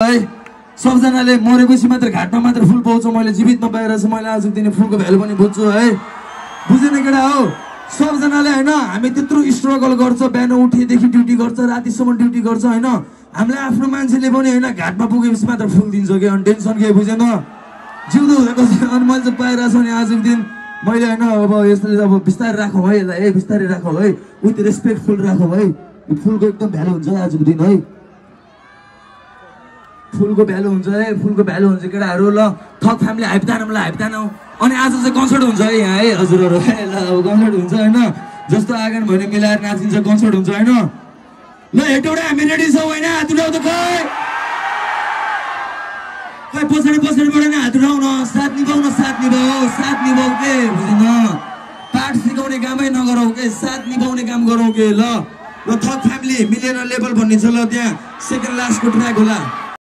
है सबजनाले मरेपछि मात्र घाटमा मात्र फुल पाउँछ मैले जीवित नपाएर चाहिँ मैले आज दिने फुलको भ्यालु पनि बुझ्छु है बुझेन केटा हो सबजनाले हैन हामी त्यत्रो स्ट्रगल गर्छ बिहान उठेदेखि ड्युटी गर्छ रातिसम्म ड्युटी गर्छ हैन हामीलाई आफ्नो मान्छेले पनि हैन घाटमा पुगेपछि मात्र फुल दिन्छ के अनि टेन्सन के बुझेन जिउँदो हुँदाको अनि मैले चाहिँ पाइरहेको छु नि आजको दिन मैले हैन अब यसले अब बिस्तारै राखौँ है यसलाई ए बिस्तारै राखौँ है विथ रेस्पेक्टफुल राखौँ है फुलको एकदम भ्यालु हुन्छ आजको दिन है फुलको भ्यालु हुन्छ है फुलको भ्यालु हुन्छ केटाहरू ल थक फ्यामिली हाइपतानौँला हाइपतानौँ अनि आज चाहिँ कन्सर्ट हुन्छ है यहाँ है हजुरहरू है ल अब कन्सर्ट हुन्छ होइन जस्तो आँगन भने मिलाएर नाचिन्छ कन्सर्ट हुन्छ होइन ल हेटौँडा हामी रेडी छौँ होइन हात उठाउ त खै पछाडिबाट नै हात उठाउन साथ निभाउ के बुझेन पाठ सिकाउने कामै नगरौँ के साथ निभाउने काम गरौँ के ल थक फ्यामिली मिलेर लेभल भन्ने छ ल त्यहाँ सेकेन्ड लास्टको ट्र्याक होला